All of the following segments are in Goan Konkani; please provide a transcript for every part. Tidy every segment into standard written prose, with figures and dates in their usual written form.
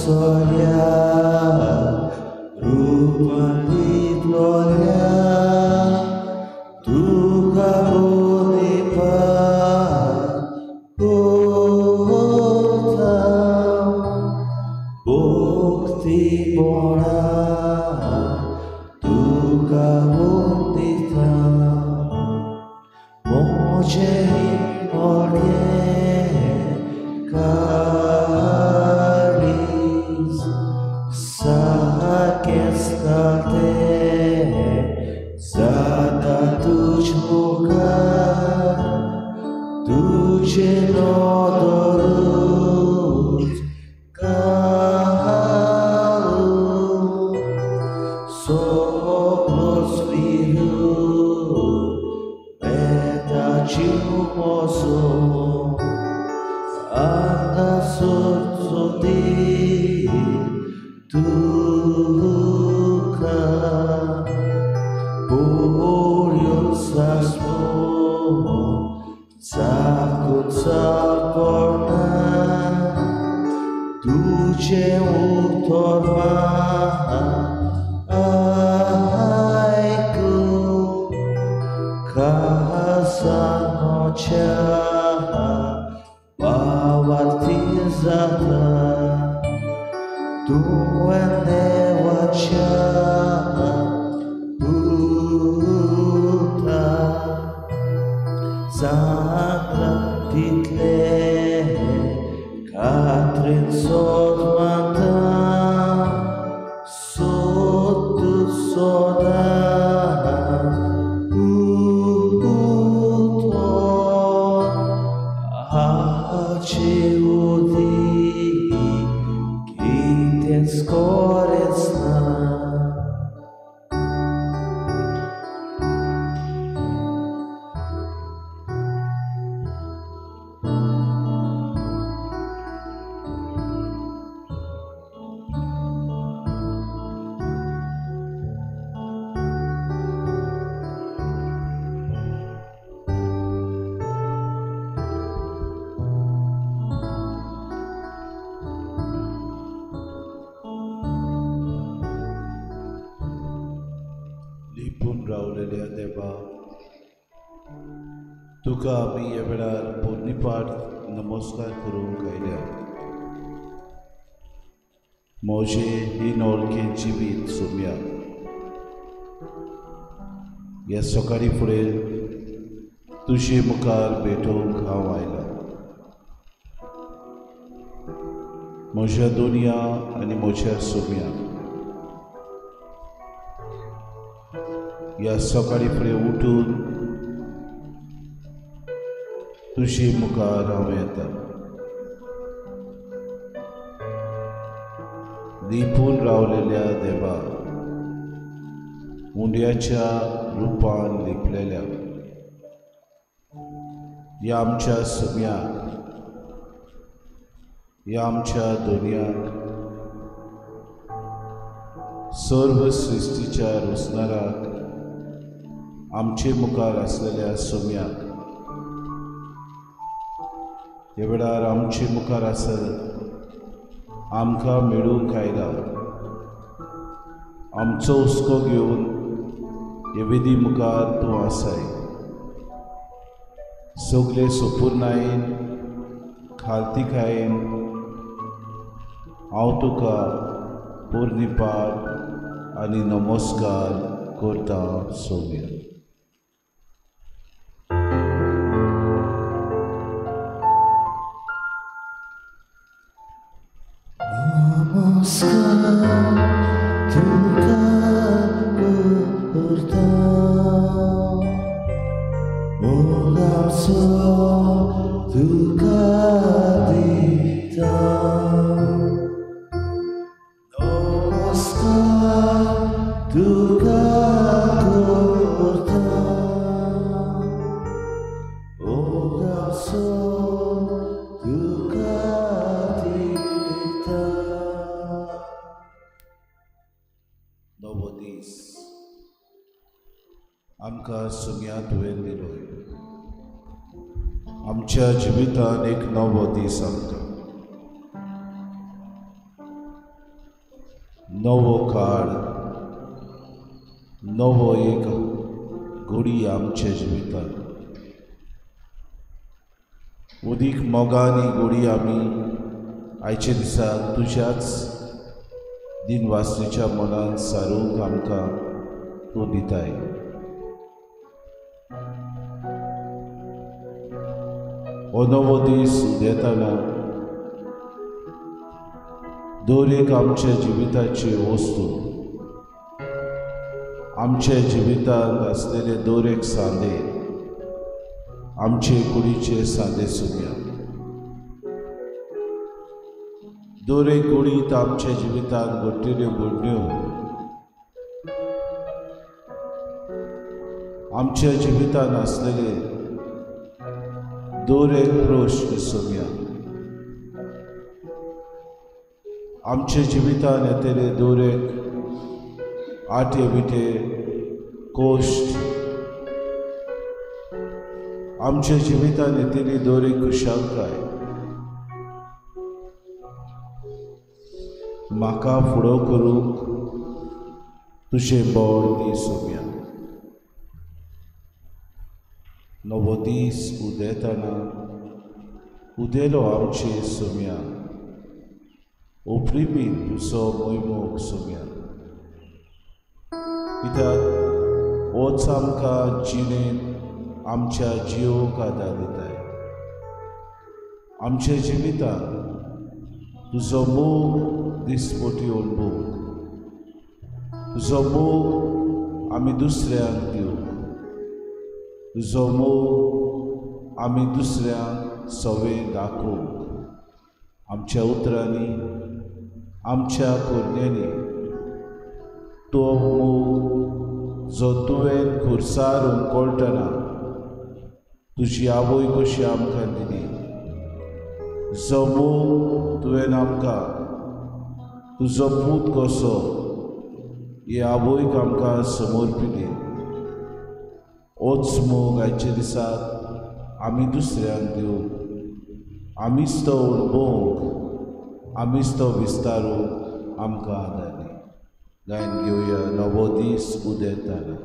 सोऱ्या रूपान लिपलोल्या तुका बोलिपात कोता भक्ती बोणा तुका वंदिता म्हजें मोडे काळीज सारकेंच कातें जाता तुज मुखार तुजें नदरूच घालून सगळोच विरूर वेता जीव म्हजो हांगासर सोदी तुका बोऱ्यो सासपो चाकून सापडना तुजें उतर आयकून खासा म्हज्या भावार्थी जाता तुवें देवाच्या पुता सांगलां तितलें खात्रीन सोद मानता सोद तूं सदांच उतर हाचे उदीक कितेंच करेंच ना. लिपून रावलेल्या देवा, तुका आमी ह्या वेळार पोरणीपाठ नमस्कार करूंक आयल्या. म्हजें ही नोळखें जिवीत सोम्या ह्या सकाळी फुडें तुजे मुखार भेटोवंक हांव आयलां. म्हज्या दुनिया आनी म्हज्या सोम्या ह्या सकाळी फुडें उठून तुजे मुखार हांव येता. लिपून रावलेल्या देवा, उंड्याच्या रुपान लिपलेल्या ह्या आमच्या सुम्याक, ह्या आमच्या दुनियाक, सर्व सृश्टीच्या रोसणाराक, आमचे मुखार आसलेल्या सोम्याक ह्या वेळार आमचे मुखार आसत आमकां मेळूंक आयला. आमचो हुस्को घेवन हे विधी मुखार तूं आसाय. सगळे सोपुर्णायेन खालतीकायेन हांव तुका पोरणीपाठ आनी नमस्कार करता सोम्या. नमस्कार तुका करता मोगाचो तुका दिता. नमस्कार तुका करता मोगाचो तुका दिता. नवो दीस आमकां सुम्या तुवें दिलो. आमच्या जिवितान एक नवो दीस आमकां. नवो काळ, नवो एक घडी आमच्या जिवितांत। उदीक मोगान ही घडी आमी आयच्या दिसा तुज्याच दिनवासनेच्या मनान सारूंक आमकां तूं दिताय। हो नवो दीस उदेतना दर एक आमच्या जिविताची वस्तू, आमच्या जिवितांत आसलेले दर एक सांदे, आमचे कुडीचे सांदे सुमया, दर एक कुडींत आमच्या जिवितांत घडटिल्यो घडण्यो, आमच्या जिवितांत आसलेले दर एक प्रश्न सुमया, आमच्या जिवितांत येतले दर एक आटे विटे कोश्ट, आमच्या जिवितांत येतली दर एक खुशालकाय म्हाका फुडो करूंक तुजें बळ दी सोम्या। नवो दीस उदेतना उदेलो आमचे सोम्या, ओप्रिमी तुजो मोयमोग सोम्या, कित्याक होच आमकां जिणेंत आमच्या जिवोक आदार दिताय। आमच्या जिवितांत तुजो मोग दिसपटी अणभवूंक, तुजो मोग आमी दुसऱ्यांक दिवंक, तुजो मोग आमी दुसऱ्यांक सवे दाखोवंक, आमच्या उतरांनी आमच्या करण्यांनी तो मोग जो तुवें खुर्सार उमकळटना तुजी आवय कशी आमकां दिली, जो मोग तुवें आमकां तुजो पूत कसो हे आवयक आमकां समर्पिली, होच मोग आयच्या दिसाक आमी दुसऱ्यांक दिवंक, आमीच तो अणभवूंक, आमीच तो विस्तारूंक आमकां आदार दी। गायन घेवया नवो दीस उदेतना।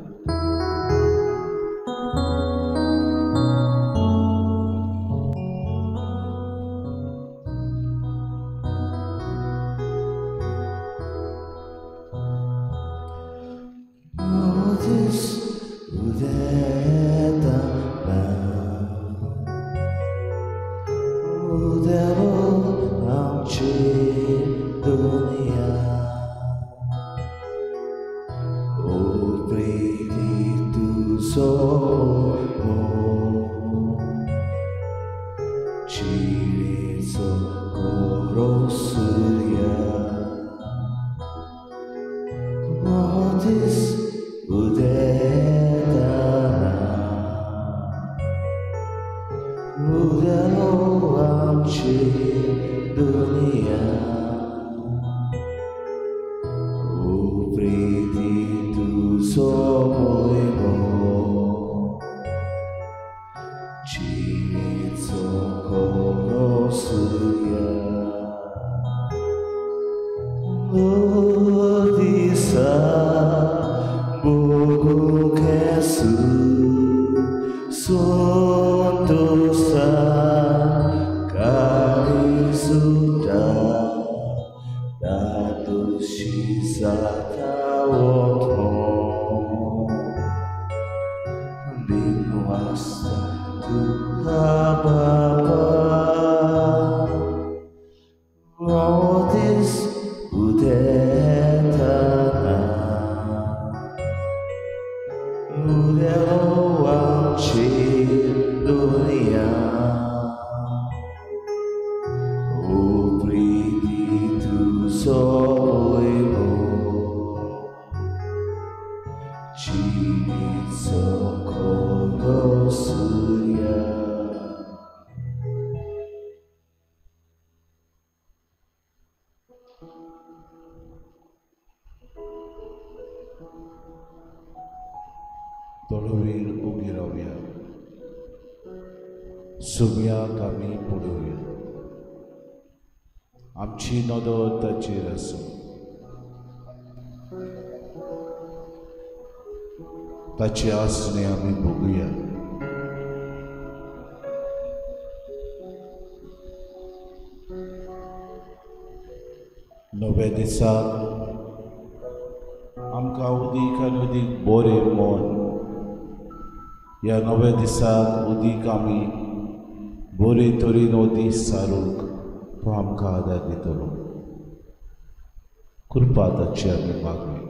थोडो वेळ उबी रावया, सुम्याक आमी पळोवया, आमची नदर ताचेर आसूं। ताची आसणी आमी भोगुया. नव्या दिसाक आमकां उदीक आनी उदीक बरें मन, ह्या नव्या दिसाक उदीक आमी बरे तरेन हो दीस सारूंक तो आमकां आदार दितलो. कृपा ताची आमी मागुया.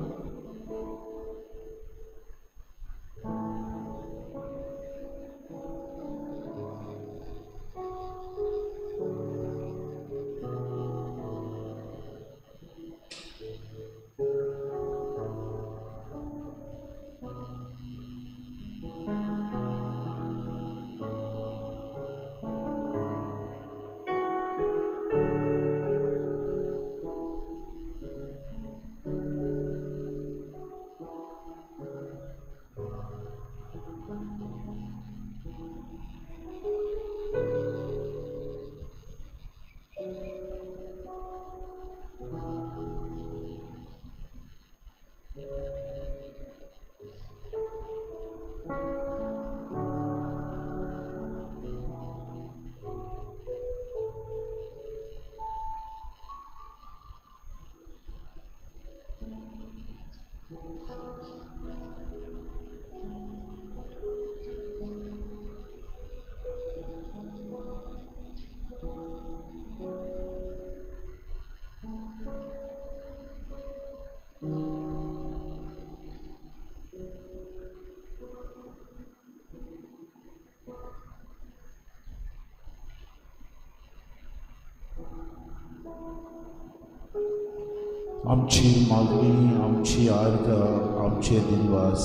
आमची मागणी, आमची आर्गां, आमचे दिनवास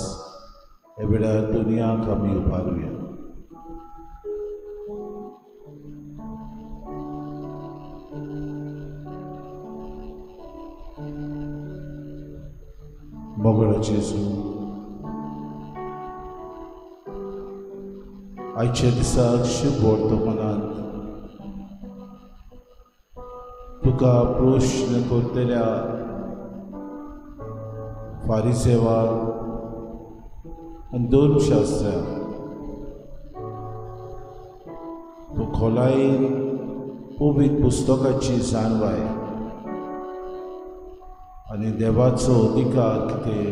ह्या वेळार दुनियाक आमी उबारुया. मोगळो जेजू, आयच्या दिसाक शुभ वर्तमानांत तुका प्रश्न करतल्या फारिसेवाक आनी धर्मशास्त्राक तूं खोलायेन पवित्र पुस्तकाची जाणवाय आनी देवाचो अधिकार कितें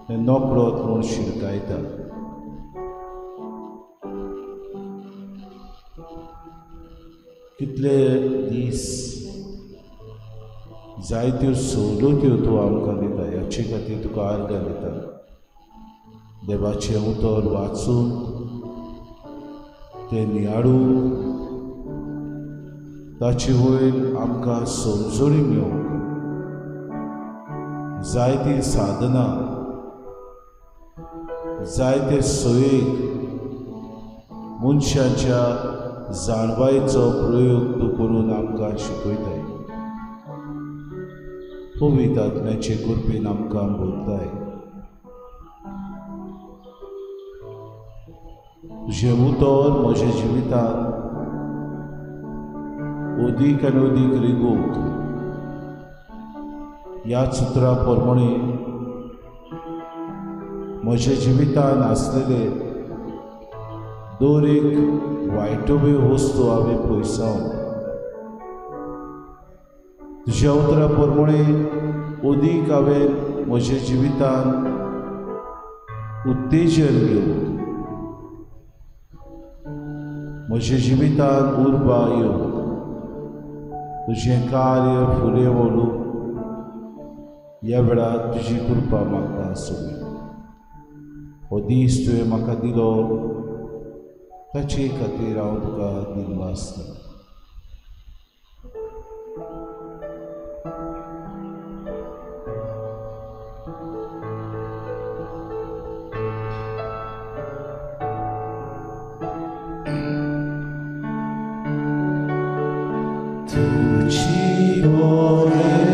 तें नकळत म्हूण शिरकायता. कितले दीस जायत्यो सवलत्यो तूं आमकां दिता, ह्याचे खातीर तुका आर्गां दिता. देवाचें उतर वाचूंक, तें नियाळूंक, ताचे वयर आमकां समजणी मेळूंक जायतीं साधनां, जायते सोयीक मनशाच्या जाणवायेचो प्रयोग तूं करून आमकां शिकयताय. पवित्र आत्म्याचे कृपेन आमकां बोलताय. तुजें उतर म्हज्या जिवितांत अदीक आनी अदीक रिगूंक ह्या सुत्रा प्रमाणे म्हज्या जिवितांत आसलेले दर एक वायटोब्यो वस्तू हांवें पयसावन तुज्या उतरा प्रमाणे अदीक हांवें म्हज्या जिवितांत उत्तेजन घेवंक, म्हज्या जिवितांत उर्बा येवंक, तुजें कार्य फुडें व्हरूंक ह्या वेळार तुजी कृपा मागता आसुनी. हो दीस तुवें म्हाका दिलो ताचे खातीर हांव तुका दिनवासता. तुजी बरेपणा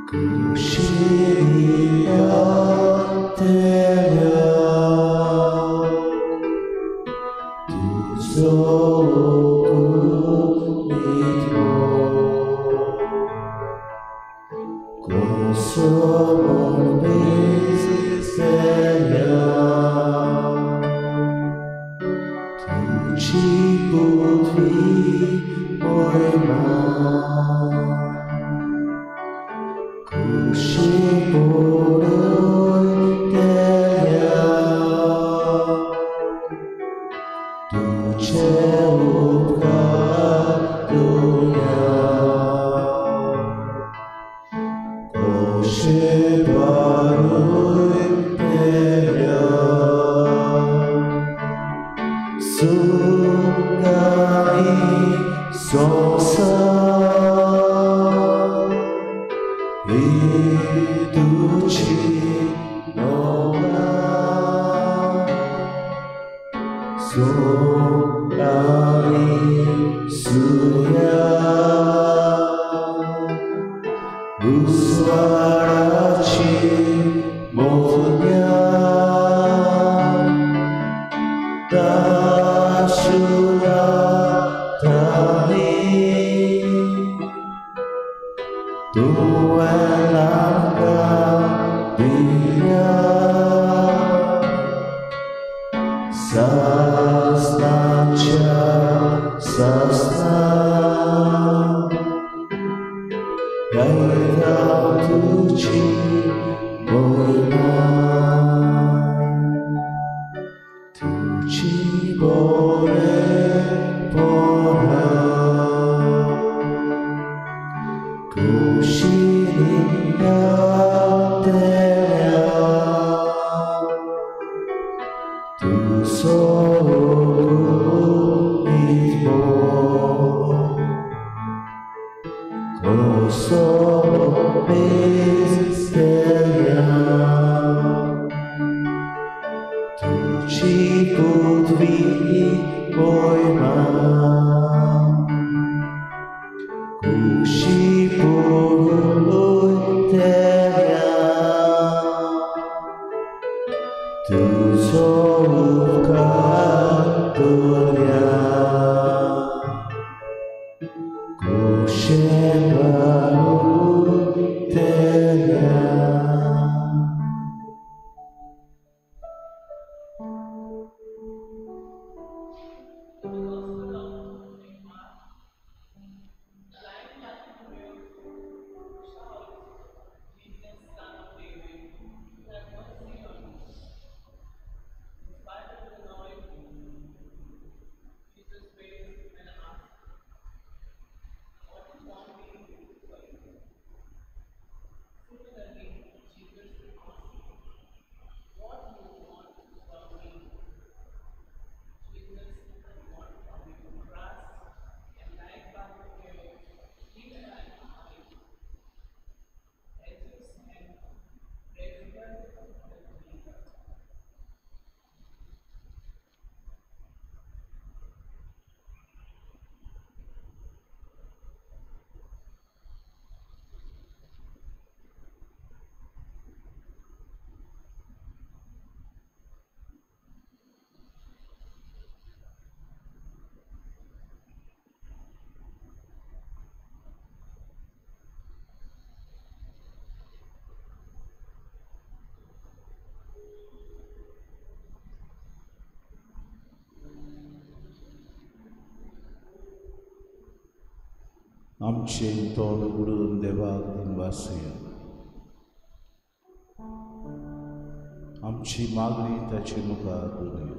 कुशिया तेल्या तुजो गुणितो तुजी पृथ्वी मोहिमा खुशी पडयतल्या तुजे उपकार दुया कशे बरयतल्या सुखानी संवसार ही तुजी नोबा सुखानी सुया उस्वाडाची मोन्या दाशुरा तानी तुवें आमकां दिल्या सासणाच्या सासणा गायता तुजी मोहिमा तुजी बरेपणा कुशीन गायतल्या तुजो निजो कसो मेजतल्या तुजी पृथ्वी मोहिमा खुशी पडयतल्या तुजो उपकार दुया कशे बरयतल्या. The Gospel of St. Mark. Blind Bartimaeus shouts, Jesus, Son of David, have mercy on me. In spite of the noise, Jesus waits and asks, what do you want me to do for you? Similarly, Jesus asks, what do you want from me? Jesus, I want from you trust, and like Bartimaeus, heal my eyes. As you stand, rescuer the believer. आमचें तोंड उगडून देवाक दिनवासया, आमची मागणी ताचे मुखार दवरुया.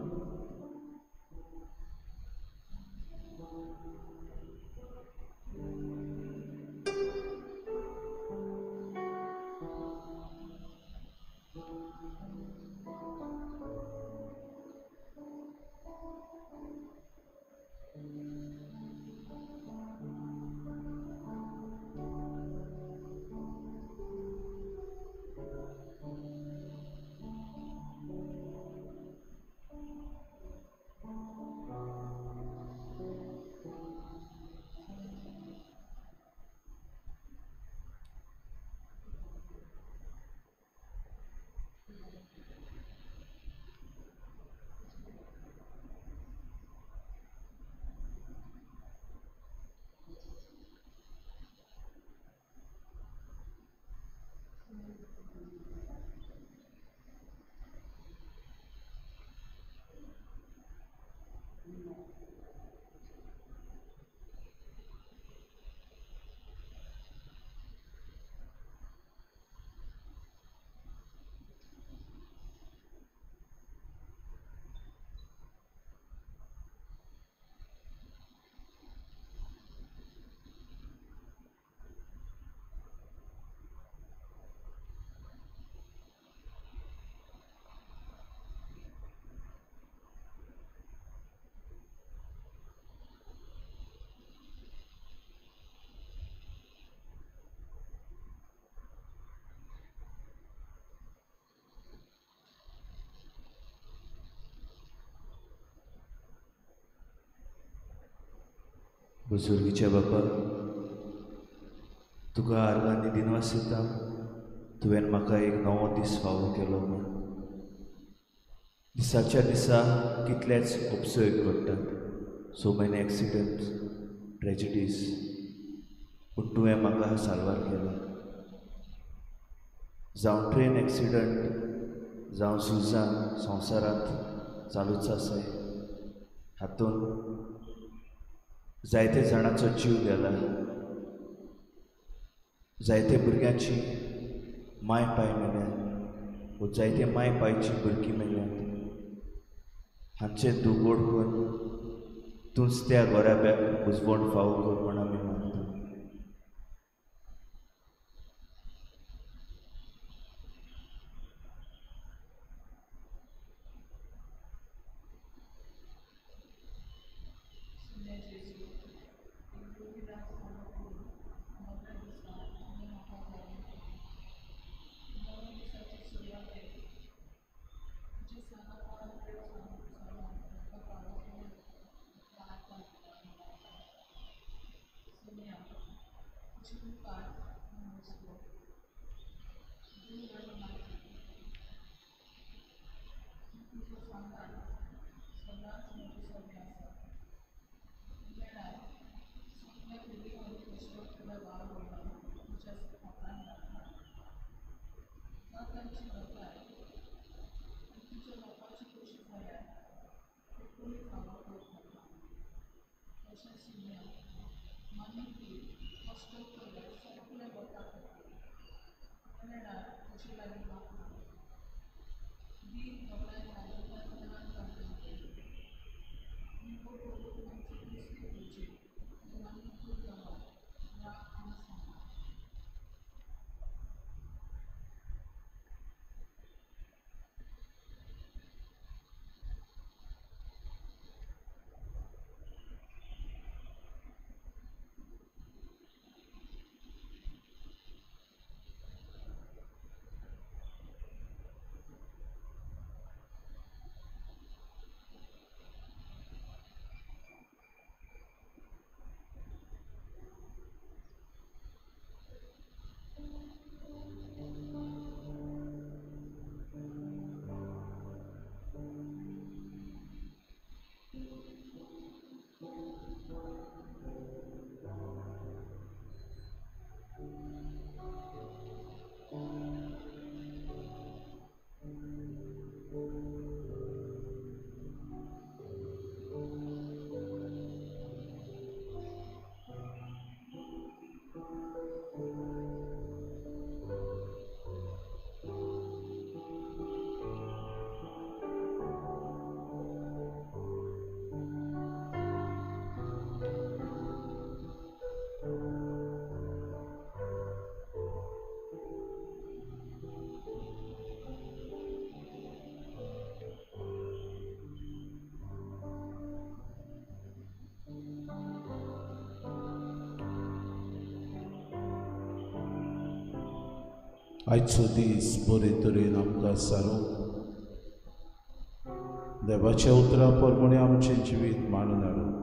बुजुर्गीच्या बापा, तुका आर्गांनी दिनवास दिता, तुवें म्हाका एक नवो दीस फावो केलो म्हूण. दिसाच्या दिसा कितलेच उपसय घडटात, सो मेनी एक्सिडंट्स, ट्रेजिडीज, पूण तुवें म्हाका साल्वार केलो. जावं ट्रेन एक्सिडंट, जावं झुजां संवसारांत चालूच आसाय, हातूंत जायते जाणांचो जीव गेला, जायते भुरग्यांची माय पाय मेल्या वो जायते माय पायची भुरगीं मेल्यात. हांचे दुगोड करून तूंच त्या गोराब्याक बुजवण फावो कर म्हण आमी मागता. आयचो दीस बरे तरेन आमकां सारूंक देवाच्या उतरां प्रमाणे आमचें जिवीत मांडून हाडूंक,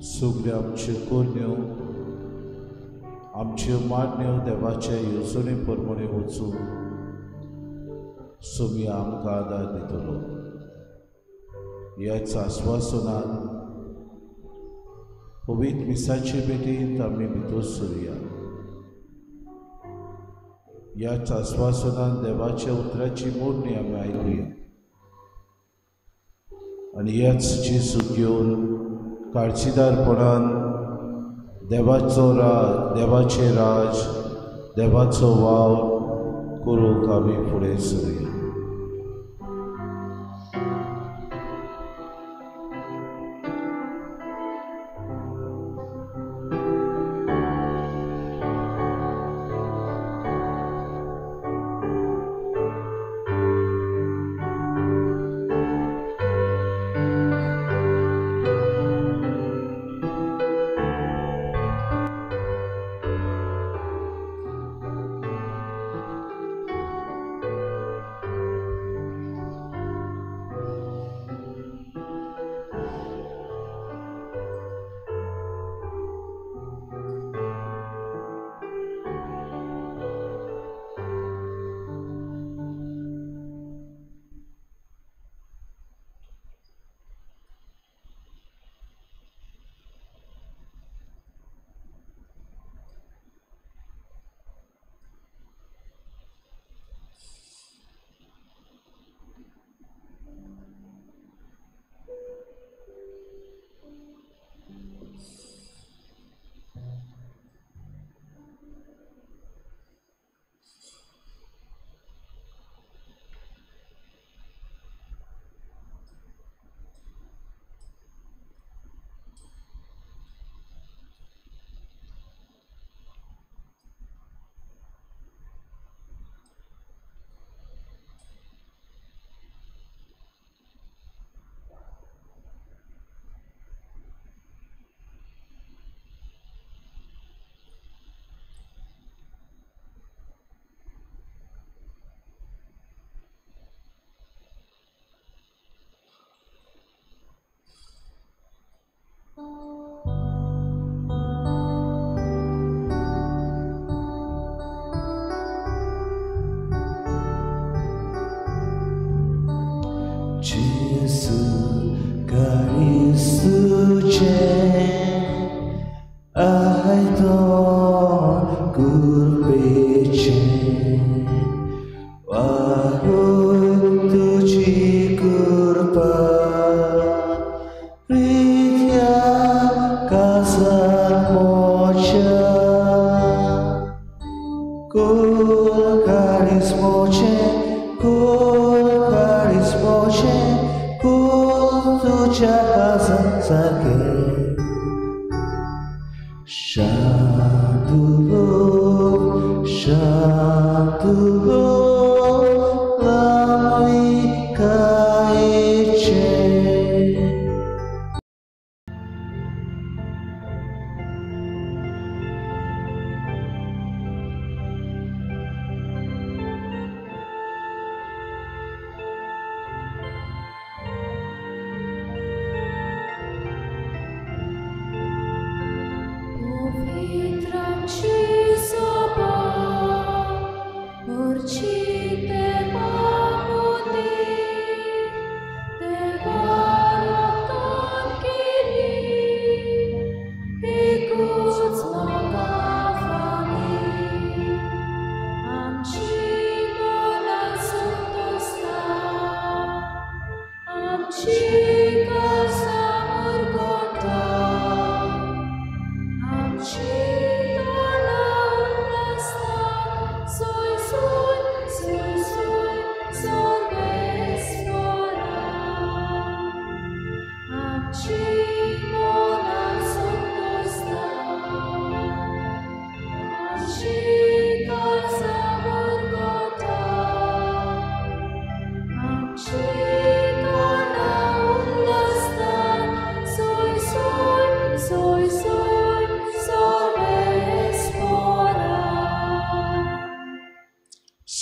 सगल्यो आमच्यो करण्यो, आमच्यो मागण्यो देवाच्या येवजणे प्रमाणे वचून सोमी आमकां आदार दितलो. ह्याच आस्वासनान पवित्र मिसाचे भेटींत आमी भितर सरुया. ह्याच आस्वासनान देवाच्या उतराची मोडणी आमी आयकुया आनी ह्याच जेजू घेवन काळजीदारपणान देवाचो राज, देवाचें राज, देवाचो वावर करूंक आमी फुडें सरुया.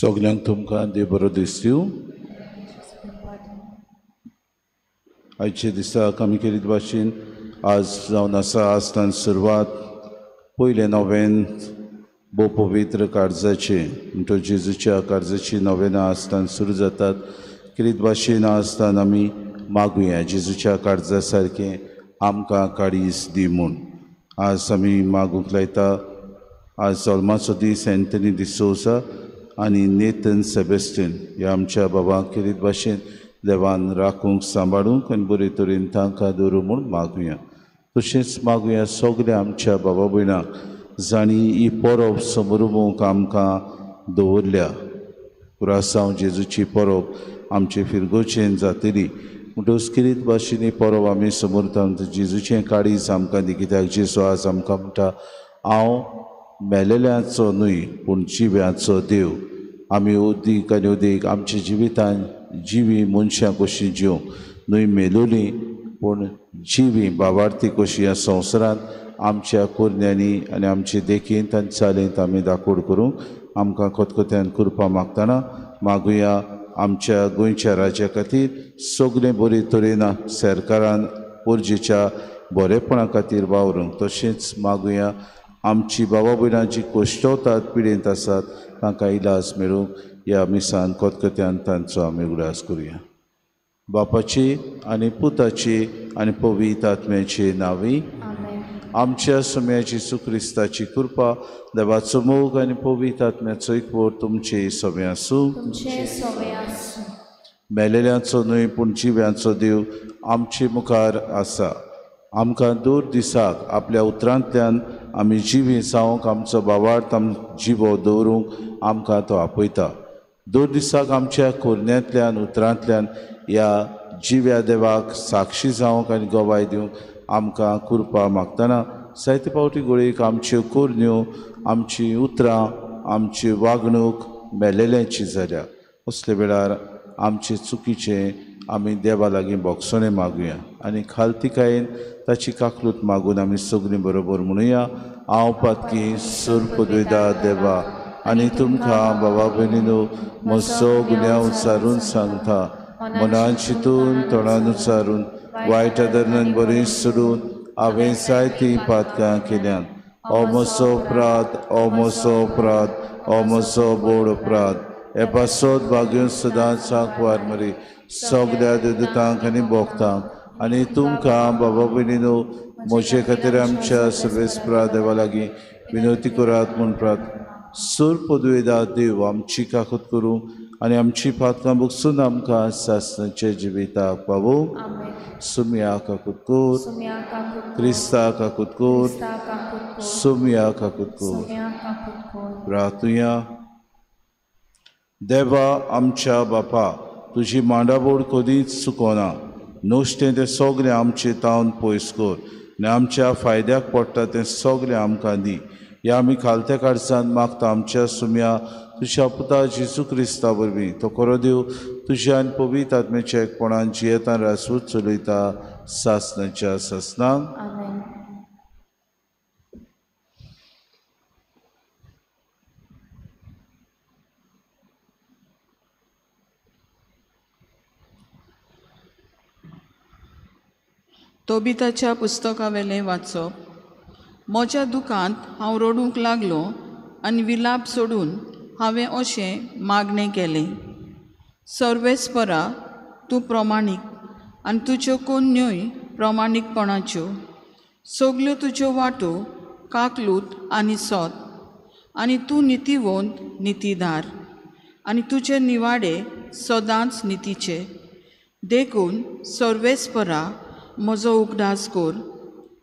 सगल्यांक तुमकां देव बरो दिसता. आयच्या दिसाक आमी केल्ले भाशेन आज जावन आसा आजतान सुरवात पयलें नोवेन भोव पवित्र काळजाचें म्हणटो जेजूच्या काळजाची नोवेनां आजतान सुरू जातात. केल्ले भाशेन आजतान आमी मागुया जेजूच्या काळजा सारकें आमकां काळीज दी म्हूण. आज आमी मागूंक लायता. आज जल्माचो दीस एंथनी डिसोजा आनी नेथन सेबेस्टियन ह्या आमच्या बाबांक केल्ले भाशेन देवान राखूंक सांबाळूंक आनी बरे तरेन तांकां दवरूं म्हूण मागुया. तशेंच मागुया सगल्या आमच्या बाबा भयणांक जांणी ही परब समरुमूंक आमकां दवरल्या. कुरासांव जेजूची परब आमचे फिरगोचेन जातली म्हणटकच केल्ले भाशेन ही परब आमी समरता. जेजूचें काळीज आमकां दी, कित्याक जेजू आज आमकां म्हणटा हांव मेलेल्यांचो न्हय पूण जिव्यांचो देव. आमी उदीक आनी उदीक आमच्या जिवितान जिवी मनशां कशीं जिवंक न्हय मेलोली पूण जिवी बाबार्थी कशी ह्या संवसारांत आमच्या कोरण्यांनी आनी आमचे देखींत आनी चालींत आमी दाखोड करूंक आमकां खतखत्यान कृपा मागतना मागुया. आमच्या गोंयच्या राज्या खातीर सगळें बरे तरेन सरकारान पोरजेच्या बरेपणा खातीर वावरूंक. तशेंच मागुया आमची बाबा भयणां जी कश्टवतात पिडेंत आसात तांकां इलाज मेळूंक ह्या मिसान खतखत्यान तांचो आमी उगडास करुया. बापाची आनी पुताची आनी पवित्र आत्म्याची नांवी आमच्या सुम्या जेजू क्रिस्ताची कृपा, देवाचो मोग आनी पवित्र आत्म्याचो एकवट तुमचे सगळें आसूं. मेलेल्यांचो न्हय पूण जिव्यांचो देव आमचे मुखार आसा. आमकां दर दिसाक आपल्या उतरांतल्यान आमी जिवी जावंक आमचो बावार्थ आम जिवो दवरूंक आमकां तो आपयता. दर दिसाक आमच्या कोरण्यांतल्यान उतरांतल्यान ह्या जिव्या देवाक साक्षी जावंक आनी गवाय दिवंक आमकां कृपा मागतना जायते फावटी गोळयेक आमच्यो कोरण्यो, आमची उतरां, आमची वागणूक मेलेल्यांची जाल्या. असले वेळार आमचे चुकीचें आमी देवा लागीं बोगसणें मागुया आनी खालतिकायेन ताची काकलूत मागून आमी सगळीं बरोबर म्हणुया. हांव पातकी सुर पदवेदा देवा आनी तुमकां बाबा भयणीनो म्हजो गुन्यांव उच्चारून सांगता. मनान चिंतून तोंडान उच्चारून वायट आदरणान बरें सोडून हांवें जायतीं पातकां केल्यांत. ओ म्हजो अपराध, ओ म्हजो अपराध, ओ म्हजो व्हड अपराध. हे पासत भाग्यो सदांच सांकवार मरी सगळ्या देवदूतांक आनी भोगतांक आनी तुमकां बाबा भयणीनो म्हजे खातीर आमच्या सर्वेस्परा देवा लागीं विनवती करात म्हूण प्रार्थना. सूर पदवेदा देव आमची काकूत करूं आनी आमची पातकां बगसून आमकां सासणाचे जिविताक पावोवं. सुमया काकूत कर, क्रिस्ता काकूत कर, सुमया काकूत कर. प्रार्थुया. देवा आमच्या बापा, तुजी मांडावळ कदीच चुकोना. नुस्तें तें सगळें आमचें तावन पयस कर आनी आमच्या फायद्याक पडटा तें सगळें आमकां दी. ह्या आमी खालत्या काळजान मागता आमच्या सुम्या तुज्या पुता जेजू क्रिस्ता वरवीं. तो खरो देव तुज्या आनी पवित्र आत्म्याच्या एकपणान जियेतान रासूच चलयता सासणाच्या सासणाक. तोबिताच्या पुस्तकावेलें वाचप. म्हज्या दुकांत हांव रडूंक लागलो आनी विलाप सोडून हांवें अशें मागणें केलें. सर्वेस्परा, तूं प्रमाणीक आनी तुज्यो कोन्योय प्रमाणीकपणाच्यो. सगल्यो तुज्यो वाटो काकलूत आनी सोत आनी तूं नितीवंत नितीदार आनी तुजे निवाडे सदांच नितीचे. देखून सर्वेस्परा, म्हजो उगडास कर,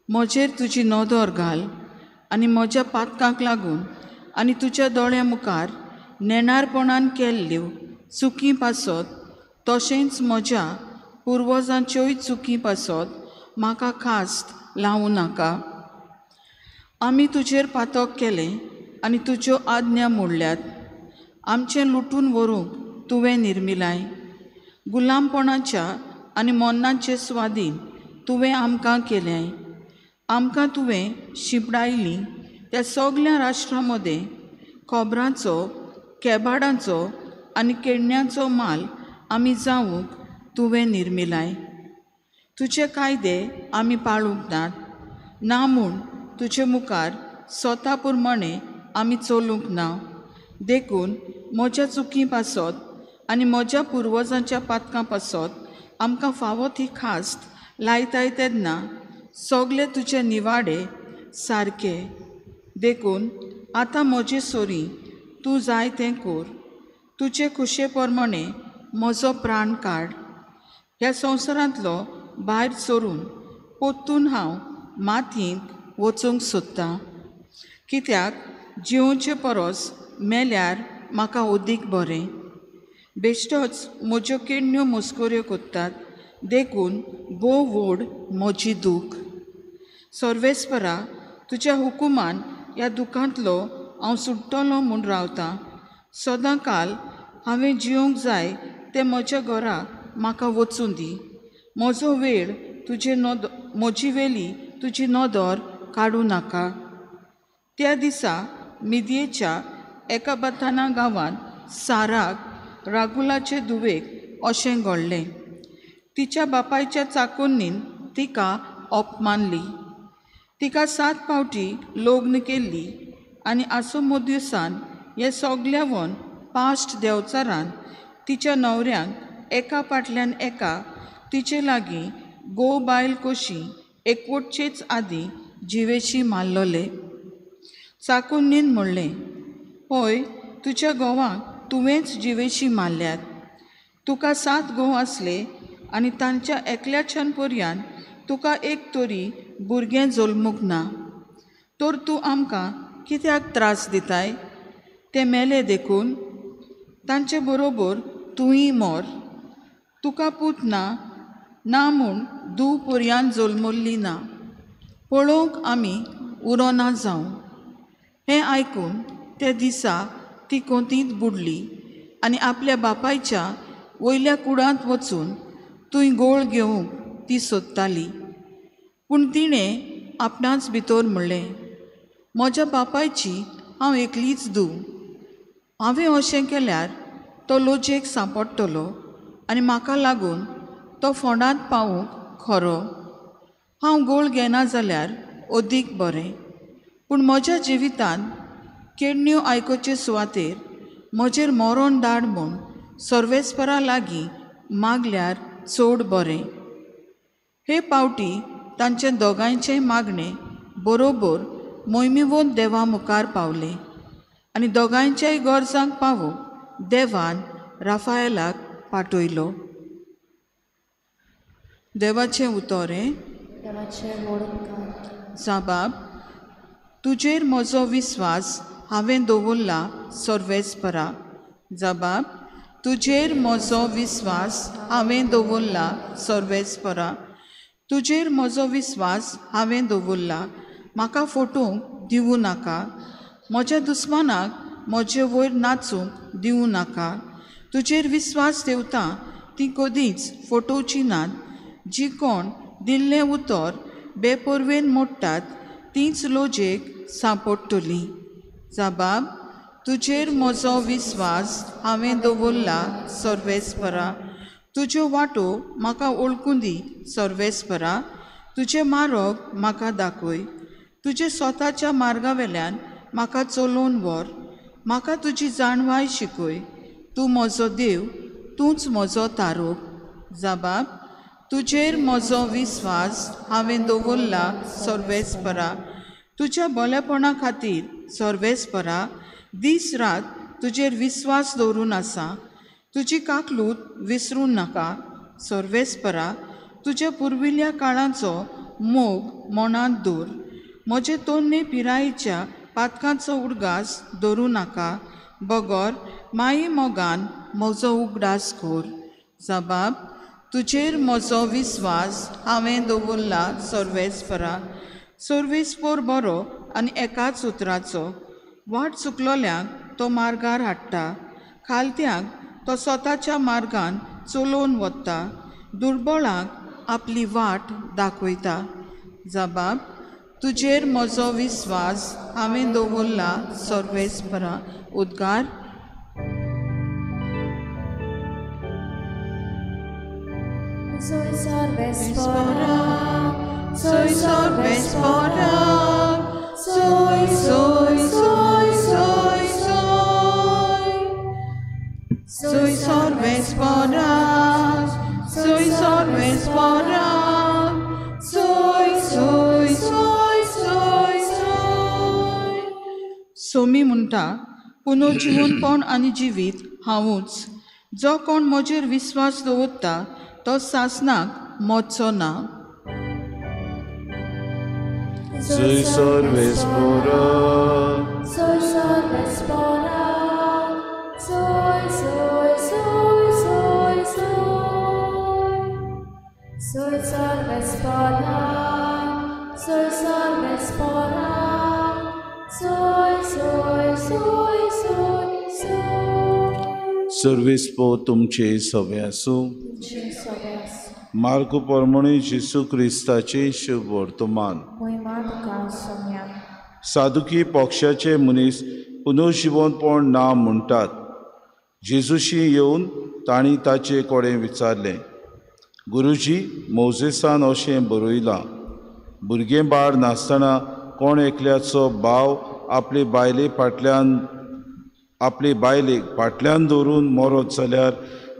म्हजेर तुजी नदर घाल आनी म्हज्या पातकांक लागून आनी तुज्या दोळ्यां मुखार नेणारपणान केल्ल्यो चुकी पासत तशेंच म्हज्या पुर्वजांच्योय चुकी पासत म्हाका खास्त लावूं नाका. आमी तुजेर पातक केलें आनी तुज्यो आज्ञा मोडल्यात. आमचें लुटून व्हरूंक तुवें निर्मिलाय. गुलामपणाच्या आनी मरणाचे स्वादीन तुवें आमकां केलें. आमकां तुवें शिंपडायली त्या सगल्या राष्ट्रां मदें खोबरांचो, केबाडांचो आनी केडण्यांचो माल आमी जावंक तुवें निर्मिलाय. तुजे कायदे आमी पाळूंक नात, ना म्हूण तुजे मुखार स्वता प्रमाणें आमी चलूंक ना. देखून म्हज्या चुकी पासत आनी म्हज्या पुर्वजांच्या पातकां पासत आमकां फावो ती खास्त लायताय तेन्ना सगळे तुजे निवाडे सारके. देखून आतां म्हजे सोरी तूं जाय तें कर. तुजे खुशे प्रमाणें म्हजो प्राण काड. ह्या संवसारांतलो भायर सरून परतून हांव मातयेंत वचूंक सोदतां, कित्याक जिवचे परस मेल्यार म्हाका अदीक बरें. बेश्टोच म्हज्यो किडण्यो मस्कऱ्यो करतात, देखून भोव व्हड म्हजी दूख. सर्वेस्परा, तुज्या हुकुमान ह्या दुखांतलो हांव सुट्टलो म्हूण रावतां. सदां काल हांवें जिवंक जाय तें म्हज्या घरा म्हाका वचूं दी. म्हजो वेळ तुजे नद म्हजी वेली तुजी नदर काडूं नाका. त्या दिसा मिदयेच्या एका बथाना गांवांत साराक रागुलाचे धुवेक अशें घडलें. तिच्या बापायच्या चाकोन्नीन तिका अपमानली. तिका 7 फावटी लग्न केल्ली आनी आसोमोद्युसान हे सगल्यावन पाश्ट देंवचारान तिच्या न्हवऱ्यांक एका फाटल्यान एका तिचे लागीं घोव बायल कशी एकवटचेच आदीं जिवेशी मारलोले. चाकुन्नीन म्हणलें, हय, तुज्या घोवाक तुवेंच जिवेशी मारल्यात. तुका 7 घोव आसले आनी तांच्या एकल्याच्यान पर्यान तुका एक तरी भुरगें जल्मूंक ना. तर तूं आमकां कित्याक त्रास दिताय? ते मेले देखून तांचे बरोबर तूंय मर. तुका पूत ना, ना म्हूण धूव पर्यान जल्मल्ली ना. पळोवंक आमी उरोना जावं. हें आयकून त्या दिसा ती कोंतींत बुडली आनी आपल्या बापायच्या वयल्या कुडांत वचून थंय गोळ घेवंक ती सोदताली. पूण तिणें आपणाच भितर म्हणलें, म्हज्या बापायची हांव एकलीच धूव. हांवें अशें केल्यार तो लोजेक सांपडटलो आनी म्हाका लागून तो फोंडांत पावूंक खरो. हांव गोळ घेना जाल्यार अदीक बरें, पूण म्हज्या जिवितांत केडण्यो आयकुचे सुवातेर म्हजेर मरण धाड म्हूण सर्वेस्परा लागीं मागल्यार चड बरें. हे पावटी तांचे दोगांयचें मागणें बरोबर मोहिमेवंत देवा मुखार पावलें आनी दोगांयच्याय गरजांक पावोवंक देवान राफायलाक पाठयलो. देवाचें उतर हें. जाबाब, तुजेर म्हजो विस्वास हांवें दवरला सर्वेस्परा. जबाब, तुजेर म्हजो विस्वास हांवें दवरला सर्वेस्परा. तुजेर म्हजो विस्वास हांवें दवरला, म्हाका फटोवंक दिवं नाका. म्हज्या दुस्मानाक म्हजे वयर नाचूंक दिवं नाका. तुजेर विस्वास ठेवता ती कदींच फटोवची नात. जी कोण दिल्लें उतर बेपर्वेन मोडटात तींच लोजेक सांपडटली. जबाब, तुजेर म्हजो विस्वास हांवें दवरला सर्वेस्परा. तुज्यो वाटो म्हाका वळखूं दी सर्वेस्परा. तुजें मार्ग म्हाका दाखय. तुजे स्वताच्या मार्गा वेल्यान म्हाका चलोवन व्हर. म्हाका तुजी जाणवाय शिकय. तूं म्हजो देव, तूंच म्हजो तारोप. जबाब, तुजेर म्हजो विस्वास हांवें दवरला सर्वेस्परा. तुज्या बरेपणा खातीर सर्वेस्परा दीस रात तुजेर विस्वास दवरून आसा. तुजी काकलूत विसरूं नाका सर्वेस्परा. तुज्या पुर्विल्ल्या काळाचो मोग मनांत दवर. म्हजे तोन्ने पिरायेच्या पातकांचो उडगास धरूं नाका, बगर माये मोगान म्हजो उगडास कर. जबाब, तुजेर म्हजो विस्वास हांवें दवरला सर्वेस्परा. सर्वेस्पर बरो आनी एकाच उतराचो. वाट चुकलोल्यांक तो मार्गार हाडटा, खालत्यांक तो स्वताच्या मार्गान चलोवन वता, दुर्बळांक आपली वाट दाखयता. जबाब, तुजेर म्हजो विस्वास हांवें दवरला सर्वेस्परा. उद्गार. Soy सर्वेस्परा, soy सर्वेस्परा, soy, soy, soy, soy, soy. Soy सर्वेस्परा, soy सर्वेस्परा, soy, soy, soy, soy, soy. Somi म्हणटा, पुनर्जिवनपण आनी जिवीत हांवूच. जो कोण म्हजेर विस्वास दवरता तो सासनाक मरचो ना. Soy सर्वेस्परा, soy सर्वेस्परा, soy, soy, soy, soy, soy. Soy सर्वेस्परा, soy सर्वेस्परा, soy, soy, soy, soy, soy. सर्वेस्पो तुमचे सवे आसूं. मार्को परमणी जेसू क्रिस्ताचे शुभ वर्तमान. सादुकी पक्षाचे मनीस पुनर्जिवनपण ना म्हणटात. जेजूशी येवन तांणी ताचे कडेन विचारलें, गुरुजी, मोजेसान अशें बरयलां, भुरगें बाळ नासतना कोण एकल्याचो भाव आपले बायलेक फाटल्यान दवरून मरत जाल्यार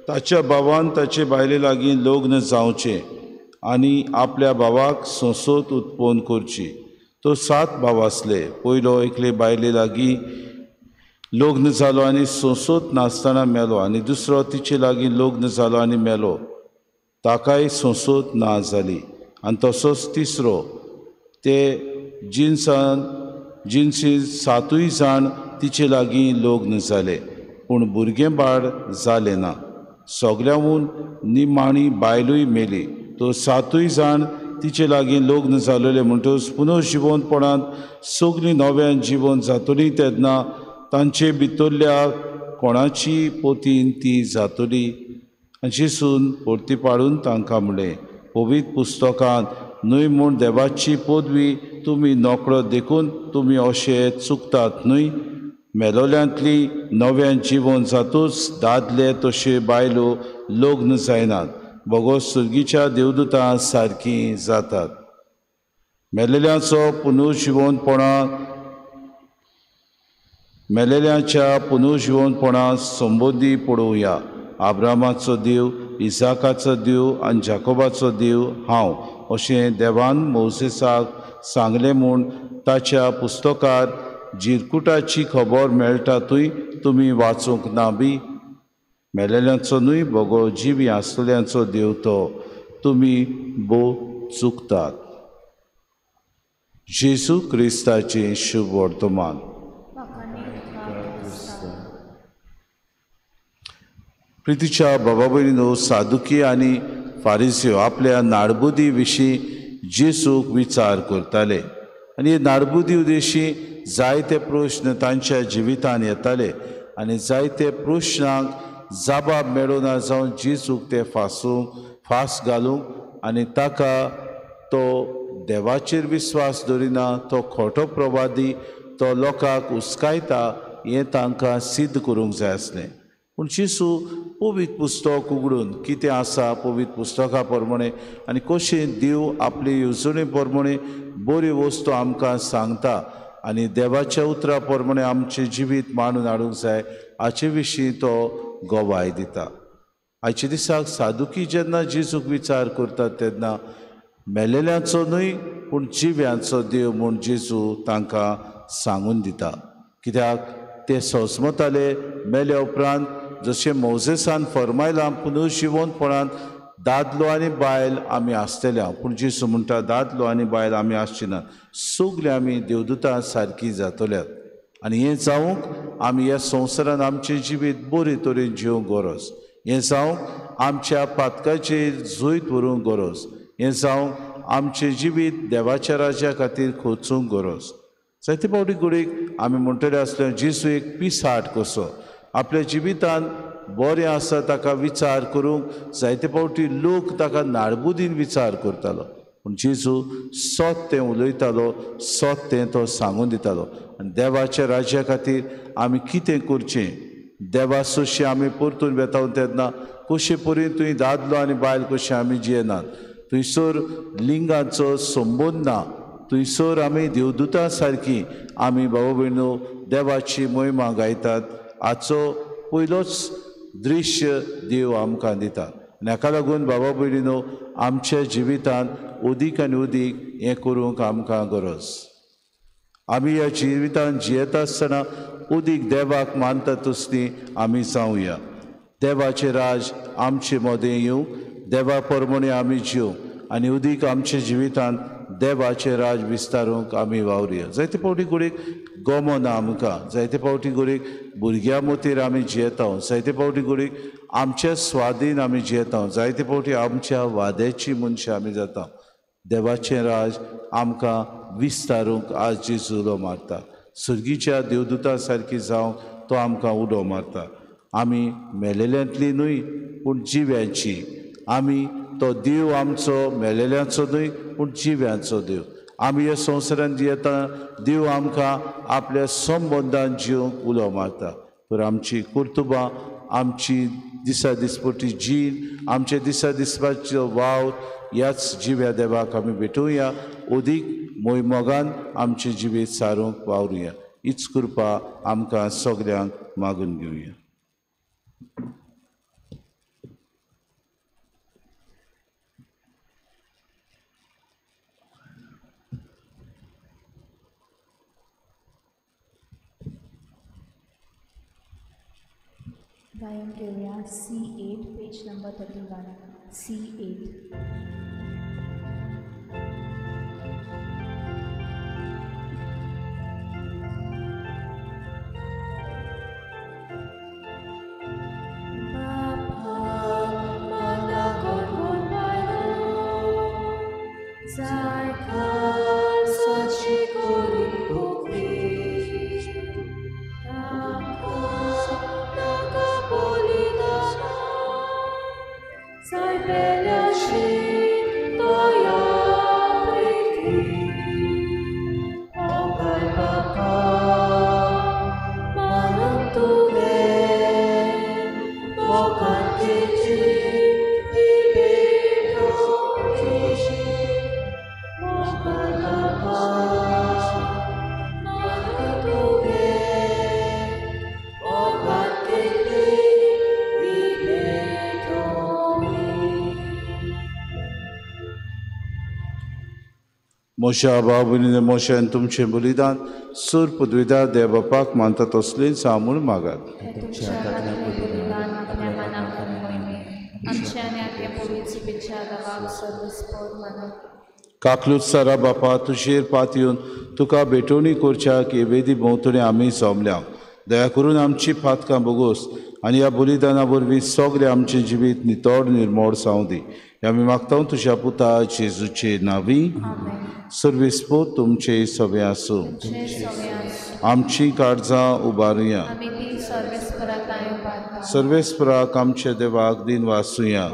ताच्या भावान ताचे बायले लागीं लग्न जावचें आनी आपल्या भावाक संसद उत्पन्न करची. तो 7 भाव आसले. पयलो एकले बायले लागीं लग्न जालो आनी संसद नासतना मेलो, आनी दुसरो तिचे लागीं लग्न जालो आनी मेलो, ताकाय संसद ना जाली. आनी तसोच तिसरो. ते जिनसी 7 जाण तिचे लागीं लग्न जाले, पूण भुरगें बाळ जालें ना. सगळ्यांहून निमाणी बायलूय मेली. तो 7 जाण तिचे लागीं लग्न जालोले. म्हणटकच पुनर्जिवनपणांत सगळीं नव्यान जिवन जातली तेन्ना तांचे भितरल्या कोणाची पोतीन ती जातली. आनी जेजून परती पाडून तांकां म्हणलें, पवित्र पुस्तकांत न्हय म्हूण देवाची पदवी तुमी नकळत देखून तुमी अशे चुकतात न्हय. मेलोल्यांतली नव्यान जिवन जातूच दादले तशे बायलो लग्न जायनात, बगो सुर्गीच्या देवदूतां सारकीं जातात. मेलेल्यांचो पुनर्जिवनपणा मेलेल्यांच्या पुनर्जिवनपणा संबोधी पळोवया. आब्रामाचो देव, इसाकाचो देव आनी जाकोबाचो देव हांव, अशें देवान मोसेसाक सांगलें म्हूण ताच्या पुस्तकार जिरकुटाची खबर मेळटा थंय तुमी वाचूंक ना बी? मेलेल्यांचो न्हय बगो जिवी आसलेल्यांचो देव तो. तुमी भोव चुकतात. जेजू क्रिस्ताचें शुभ वर्तमान. प्रितीच्या बाबा भयणीनो, सादुकी आनी फारिस्यो आपल्या नाडबुदी विशीं जेजूक विचार करताले आनी हे नाडबुदी उदेशी जायते प्रश्न तांच्या जिवितान येताले आनी जायते प्रश्नांक जाबाब मेळना जावन जेजूक ते फास घालूंक आनी ताका तो देवाचेर विस्वास दवरिना, तो खोटो प्रवादी, तो लोकांक उस्कायता हें तांकां सिद्ध करूंक जाय आसलें. पूण जेजू पवित्र पुस्तक उगडून कितें आसा पवित्र पुस्तका प्रमाणे आनी कशें देव आपले येवजणे प्रमाणे बऱ्यो वस्तू आमकां सांगता आनी देवाच्या उतरा प्रमाणे आमचें जिवीत मांडून हाडूंक जाय हाचे विशीं तो गवाय दिता. आयच्या दिसाक सादुकी जेन्ना जेजूक विचार करतात तेन्ना मेलेल्यांचो न्हय पूण जिव्यांचो देव म्हूण जेजू तांकां सांगून दिता. कित्याक ते सोसमताले मेल्या उपरांत जशें मोजेसान फरमायलां पुनर्जिवनपणान दादलो आनी बायल आमी आसतल्या, पूण जेजू म्हणटा दादलो आनी बायल आमी आसची ना, सगळे आमी देवदूतां सारकी जातल्यात. आनी हें जावंक आमी ह्या संवसारान आमचें जिवीत बरे तरेन जिवंक गरज, हें जावंक आमच्या पातकाचेर जैत व्हरूंक गरज, हें जावंक आमचें जिवीत देवाच्या राज्या खातीर खोचूंक गरज. जायते फावटी घडयेक आमी म्हणटले आसले जेजू एक पिसाट कसो आपल्या जिवितान बरें आसा ताका विचार करूंक जायते फावटी लोक ताका नाडबुदीन विचार करतालो, पूण जेजू सत तें उलयतालो, सत तें तो सांगून दितालो. आनी देवाच्या राज्या खातीर आमी कितें करचें, देवा सोशी आमी परतून वेता तेन्ना कशे परी तुवें दादलो आनी बायल कशें आमी जियेनात, थंयसर लिंगाचो संबंद ना, थंयसर आमी देवदूता सारकी आमी भाव भयणो देवाची महिमा गायतात. हाचो पयलोच दृश्य देव आमकां दिता आनी हाका लागून बाबा भयणीनो आमच्या जिवितांत अदीक आनी अदीक हें करूंक आमकां गरज. आमी ह्या जिवितांत जियेता आसतना अदीक देवाक मानता तसली आमी जावया. देवाचें राज आमचे मदें येवं, देवा प्रमाणे आमी जिवंक आनी अदीक आमच्या जिवितांत देवाचें राज विस्तारूंक आमी वावरुया. जायते फावटी घडयेक गमना आमकां, जायते फावटी घडयेक भुरग्यां मोतीर आमी जियेता, जायते फावटी घडयेक आमच्या स्वादीन आमी जियेता, जायते फावटी आमच्या वाद्याची मनशां आमी जाता. देवाचें राज आमकां विस्तारूंक आज जेजू उलो मारता, सर्गीच्या देवदूता सारकी जावंक तो आमकां उलो मारता. आमी मेलेल्यांतली न्हय पूण जिव्यांची, आमी तो देव आमचो मेलेल्यांचो न्हय पूण जिव्यांचो देव. आमी ह्या संवसारांत जियेता देव आमकां आपल्या संबंदान जिवंक उलो मारता. तर आमची कर्तुबां, आमची दिसा दिसपटी जीण, आमचे दिसा दिसपाचो वावर ह्याच जिव्या देवाक आमी भेटोवया. अदीक मोयमोगान आमचें जिवीत सारूंक वावरुया. हीच कृपा आमकां सगल्यांक मागून घेवया. गायन घेवया C8 page number 31. C8. Bye. मोशा बाबुनी मोशान तुमचें बलिदान सूर पदवीदार देव बापाक मानता तसलेंच हांव म्हूण मागात. काकलूत सारा बापा तुजेर पात येवन तुका भेटवणी करच्याक हे वेदी भोंवतणी आमी जमल्या. दया करून आमची पातकां बोगोस आनी ह्या बलिदाना वरवीं सगळें आमचें जिवीत नितळ निर्मोळ जावं दी. आमी मागता तुज्या पुता जेजूचे नांवी. सर्वेस्पोत तुमचे सगळें आसूं. आमची काळजां उबारुया. सर्वेस्पराक आमच्या देवाक दिन वासुया.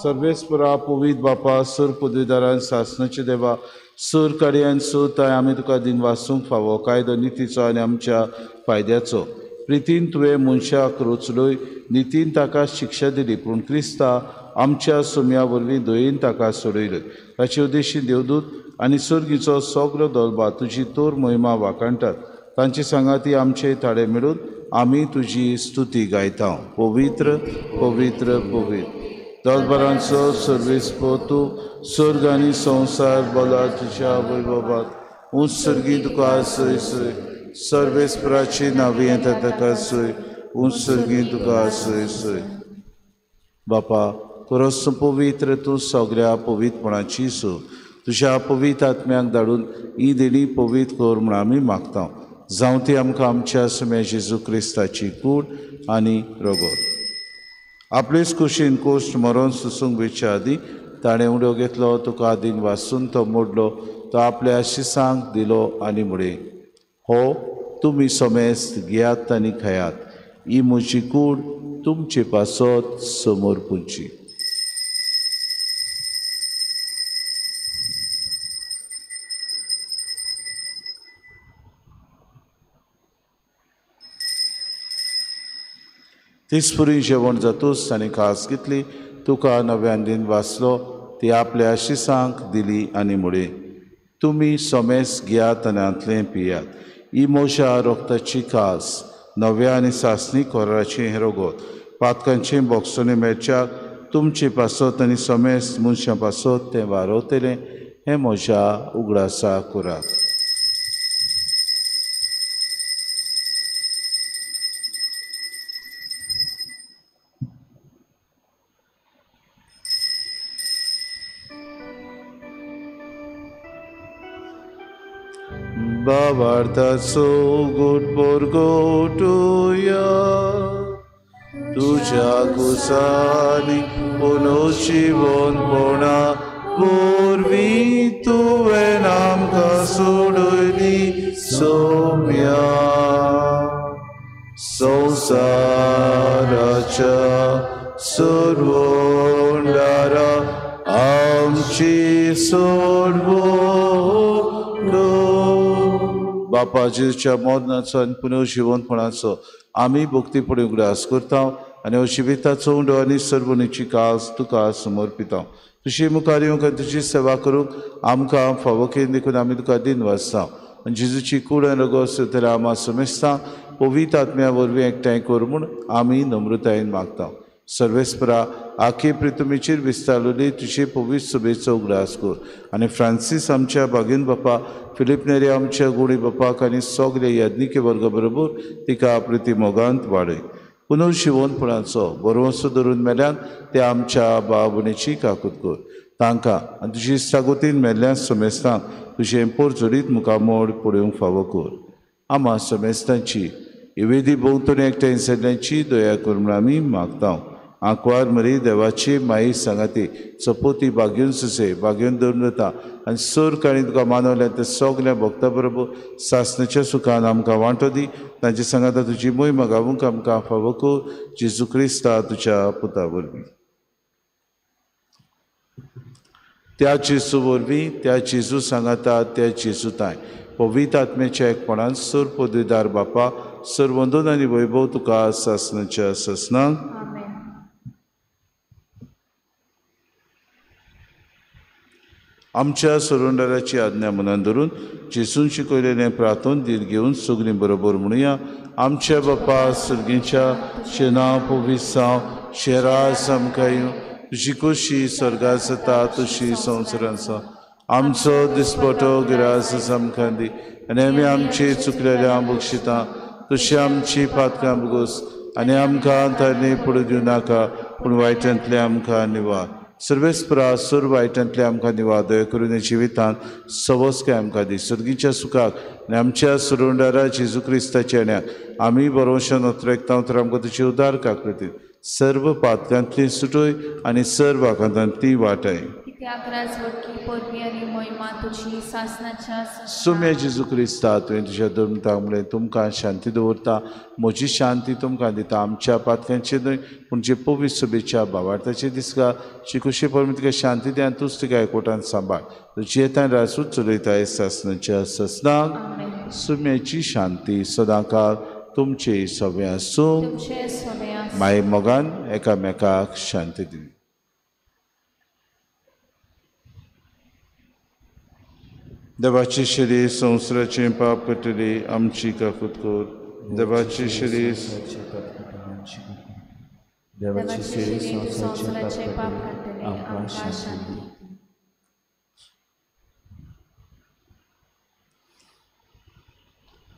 सर्वेस्परा पवित्र बापा सूर पदवीदारान सासनाचे देवा सूर काडयान सूर ताय आमी तुका दिन वासूंक फावो कायदो नितीचो आनी आमच्या फायद्याचो. प्रितीन तुवें मनशाक रोचलोय, नितीन ताका शिक्षा दिली, पूण क्रिस्ता आमच्या सुम्या वरवीं दयेन ताका सोडयलो. ताचे उद्देशी देवदूत आनी सर्गीचो सगळो दलबा तुजी तोर महिमा वाखाणटात. तांचे सांगाती आमचे थाडे मेळून आमी तुजी स्तुती गायता. पवित्र पवित्र पवित्र दलबरांचो सर्वेस्पो तूं स्वर्ग आनी संवसार बोला तुज्या वैभवात. उंच सर्गी तुका सोय सोय. सर्वेस्पराची नांवी येता ताका सोय. उंच सर्गी तुका सोय सोय. बापा खरोच पवित्र तूं सगळ्या पवित्रपणाची सो तुज्या पवित्र आत्म्याक धाडून ही देणी पवित्र कर म्हूण आमी मागता. जावं ती आमकां आमच्या सुम्या जेजू क्रिस्ताची कूड आनी रगत. आपलेच कुशीन कोश्ट मरोन सुसूंक वेच्या आदीं ताणें उडो घेतलो, तुका आदीन वासून तो मोडलो, तो आपल्या शिसांक दिलो आनी म्हळें, हो तुमी समेस्त घेयात आनी खायात, ही म्हजी कूड तुमचे पासत समोर पुंची. तेच जेवण जातूच ताणें खास घेतली, तुका नव्यान दिन वाचलो, ती आपल्या शिसांक दिली आनी म्हळें, तुमी समेस घेयात आनी हांतलें पियात, ही म्हज्या रोगताची खास नव्या आनी सासणी कोराचें हें रगत पातकांचें बोगसणें मेळच्याक तुमचे पासत आनी समेस मनशां पासत तें वारवतलें. हें म्हज्या उगडासा करात. बाबार्थाचो गोड बोरगोटुया तुज्या कुसानी पुनोजिवनपणा वरवीं तुवें आमकां सोडयली सोम्या. संवसाराच्या सर्वोंडारा आमची सोडवो. बापा जेजूच्या मरणाचो आनी पुनर्जिवनपणाचो आमी भक्तीपणी उगडास करता आनी अशिविताचो उंडो आनी सर्वणीची कास तुका समर्पिता. तुजी मुखार येवंक आनी तुजी सेवा करूंक आमकां फावो केली देखून आमी तुका दिन वाचता. आनी जेजूची कूड आनी रगत तर आमा समेस्ता पवित्र आत्म्या वरवीं एकठांय कर म्हूण आमी नम्रतायेन मागता. सर्वेस्परा आखे प्रितुमीचेर विस्तारलेली तुजे पवित्र सभेचो उगडास कर आनी फ्रांसीस आमच्या बागीन बापा, फिलीप नेरी आमच्या गुणी बापाक आनी सगळे याज्ञिके वर्गा बरोबर तिका प्रिती मोगांत वाडय. पुनर्जिवनपणाचो बरोवंसो धरून मेल्यान ते आमच्या बाबणेची काकूत कर. तांकां आनी तुजी सागोतीन मेल्ल्या समेस्तांक तुजें पोरजोडीत मुखामोड पळोवंक फावो कर. आमा समेस्तांची इवेदी भोंवतणी एकठांय जाल्ल्यांची दया कर म्हूण आमी मागता. आंकवार मरी देवाची माई सांगाती चपोती बागेवन सुसे बागेवन धरून वता आनी सोर काणी तुका मानवल्या ते सगल्या भक्ता बरोबर सासणाच्या सुखान आमकां वांटो दी. तांचे सांगाता तुजी मोहिमा गावूंक आमकां फावो कर जेजू क्रिस्ता तुज्या पुता वरवीं. त्या जेजू वरवीं, त्या जेजू सांगाता, त्या जेजू ताय पवित्र आत्म्याच्या एकपणान सोर पदवीदार बापा सर्वंदन आनी वैभव तुका सासणाच्या सासणाक. आमच्या सरुंडाराची आज्ञा मनान धरून जेजून शिकयलेलें प्रार्थन धीर घेवन सगळीं बरोबर म्हणुया. आमच्या बापा सर्गीच्या नांव पवित्र जावं, तुजें राज आमकां येवं, तुजी खोशी स्वर्गार जाता तशी संवसारांत जावं. आमचो दिसपटो गिरास आमकां दी आनी आमी आमची चुकलेल्या बक्षिता तशी आमची पातकां बगोस आनी आमकां तांणी पडूं दिवं नाका पूण वायटांतले आमकां निवार. सर्वेस्परा सर्व वायटांतले आमकां निवार. दया करून जिवितांत सवस्काय आमकां दी. सर्गीच्या सुखाक आनी आमच्या सुरुंडारा जेजू क्रिस्ताच्या येण्याक आमी बरोवशान अत्रेकता तर आमकां तुजी उदार काकृती सर्व पातकांतली सुटोय आनी सर्व आकांतांतली वाटाय. सुम्या जेजू क्रिस्ता तुवें तुज्या धर्मताक म्हणलें तुमकां शांती दवरता म्हजी शांती तुमकां दिता. आमच्या पातकांचे न्हय पूण जे पवित्र सभेच्या भावार्थाचे दिसका शिकुशे परमें तुका शांती दी आनी तूंच तुका एकवटान सांबाळ. तुजी येतान राजूच चलयता सासनाच्या ससनाक. सुम्याची शांती सदांकाळ तुमचे सगळे आसूं. माय मोगान एकामेकाक शांती दिली. देवाची शरीर संवसाराचें पाप करतली आमची काकूत कर. देवाची शरीर देवाची शरीर संवसाराचें पाप करतली आमकां शांती दी.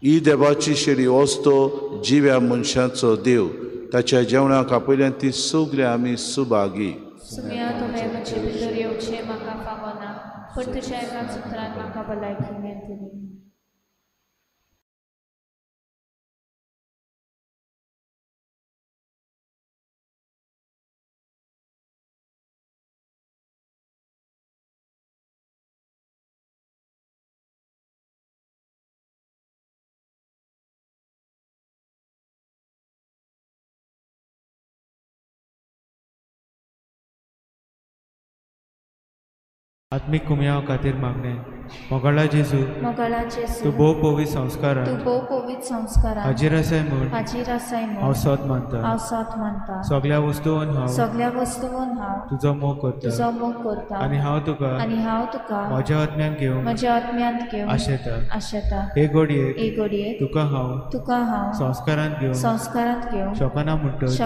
ही देवाची शेरी वस्तो जिव्या मनशाचो देव ताच्या जेवणाक आपयल्यान ती सगळीं आमी सुभागी. सुम्या तुवें म्हजे भितर येवचें म्हाका फावना पूण तुज्या एकाच उतरान म्हाका भलायकी मेळटली. आत्मीक कुमयाव खातीर मागणें. मोगाळा जेजू, तूं भोव पवित्र संस्कारान हाजीर आसाय म्हूण हांव सत मानता. सगळ्या वस्तून हांव तुजो मोग करता आनी हांव तुका म्हज्या आत्म्यान घेवंक आशेता. हे घडयेक तुका हांव संस्कारांत घेवंक शकना म्हणटच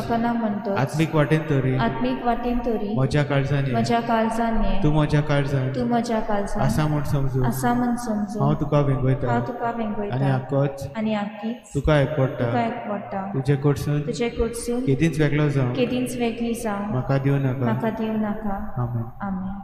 आत्मीक वाटेन तरी म्हज्या काळजान ये तूं म्हज्या काळजान आसा म्हूण समजू हांव तुका वेंगयता आनी आकीच तुका एकवटा. तुजे कडसून केदींच वेगळो जावं म्हाका दिवं नाका. आमेन. आमेन.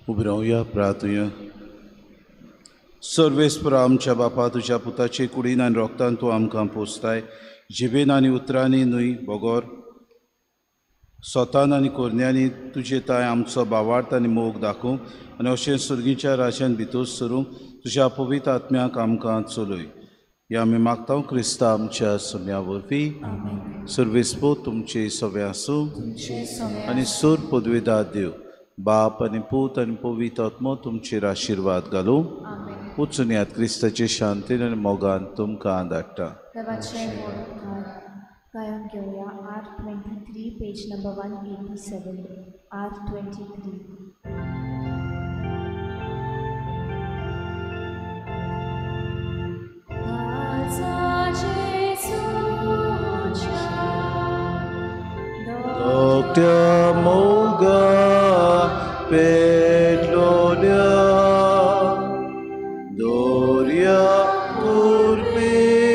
उबी रावया, प्रार्थुया. सर्वेस्पर आमच्या बापा, तुज्या पुताचे कुडीन आनी रोगतान तूं आमकां पोसताय. जिबेन आनी उतरांनी न्हय बगर स्वतान आनी कोरण्यांनी तुजे ताय आमचो बावार्थ आनी मोग दाखोवंक आनी अशें सुर्गीच्या राजान भितर सरूंक तुज्या पवित्र आत्म्याक आमकां चलय. हे आमी मागता क्रिस्ता आमच्या सुम्या वरवीं. सर्वेस्पर तुमचे सगळे आसूं आनी सूर पदवेदार देव बाप आनी पूत आनी पवित्र आत्मो तुमचेर आशिर्वाद घालूं. वचून याद क्रिस्ताचे शांतीन आनी मोगान तुमकां धाडटा. गायन घेवया R23 page number 187 R23. Doctor Moga Petlonia Doria Kurpesha